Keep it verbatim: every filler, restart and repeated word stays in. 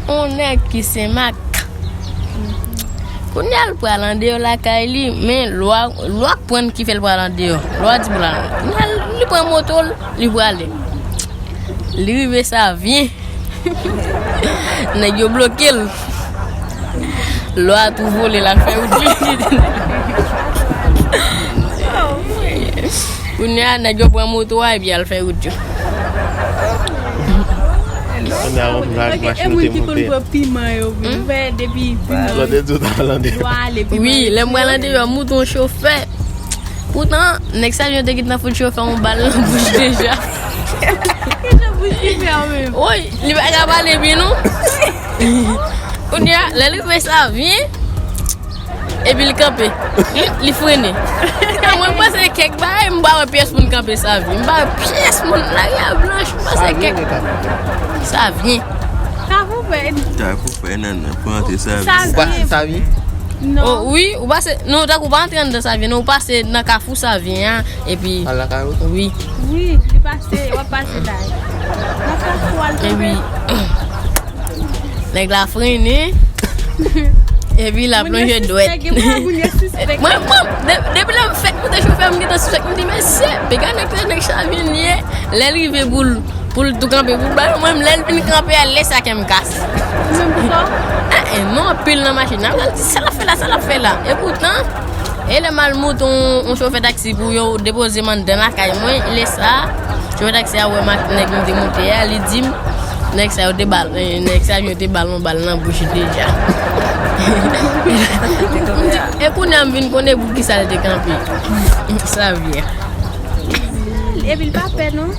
On nèg ki Senmak. Kounye a l pral andeyò lakay li, men lwa, lwa k pran ki fè l pral andeyò. Lwa di pou l al. Kounye a li pran moto l, li prale. Li rive Savyen. Nèg yo bloke l. Lwa tou vole, l al fè wout li. Kounye a, nèg yo pran moto a epi al fè wout yo. Kounye a, yon vag machin nou te monte. Piman yo, wi. Ou wè, depi piman. Lòt di w ta al andeyò. Wi, lè m pral andeyò, m monte yon chofè. Poutan, nèg Savyen te gentan fout chofè yon bal nan bouch deja. Ki jan bouch li fè a menm? Woy, li pa ka pale byen non. Kounye a, lè li rive Savyen, epi li kanpe. Li, li frennen. Mwen, m pase kèk bagay, m pa wè pyès moun kanpe Savyen. M pa wè pyès moun, lari a blanch, m pase kèk. Savyen. Kafou vèd. Kafou vèd, nan, nan, pou antre Savyen. Ou pa Savyen? Non. Oh, wi, ou pase, non, tankou ou pa antre anndan Savyen, non, ou pase nan kafou Savyen an, epi. Al lakay ou? Wi. Wi, li pase, w ap pase la. Nan kafou al kanpe. Epi, nèg la frennen. Epi l ap lonje dwèt. Moun yo sispèk, yo sispèk. Mwen, mwen, de-, depi lè m fèk koute chofè, m gentan sispèk. M di, "Mesye, piga nèg sa, nèg Savyen li ye." Lè l rive pou l, pou l tou kanpe, pou l ba mwen, lè l fin kanpe a, lè sa kè m kase. Ou menm pou kò w? Eh, eh, non, anpil nan machin nan. Mwen di, "Sa l ap fè la, sa l ap fè la?" E poutan, e lè m al monte yon, yon chofè taksi pou yo depoze m anndan lakay mwen, lè sa, chofè taksi a wè m ak nèg m te monte a, li di m, nèg sa yo te bal, eh, nèg sa yo te bal yon bal nan bouch li deja. E kounye a m vin konnen pou ki sa l te kanpe. Savyen. Epi l pa pè non.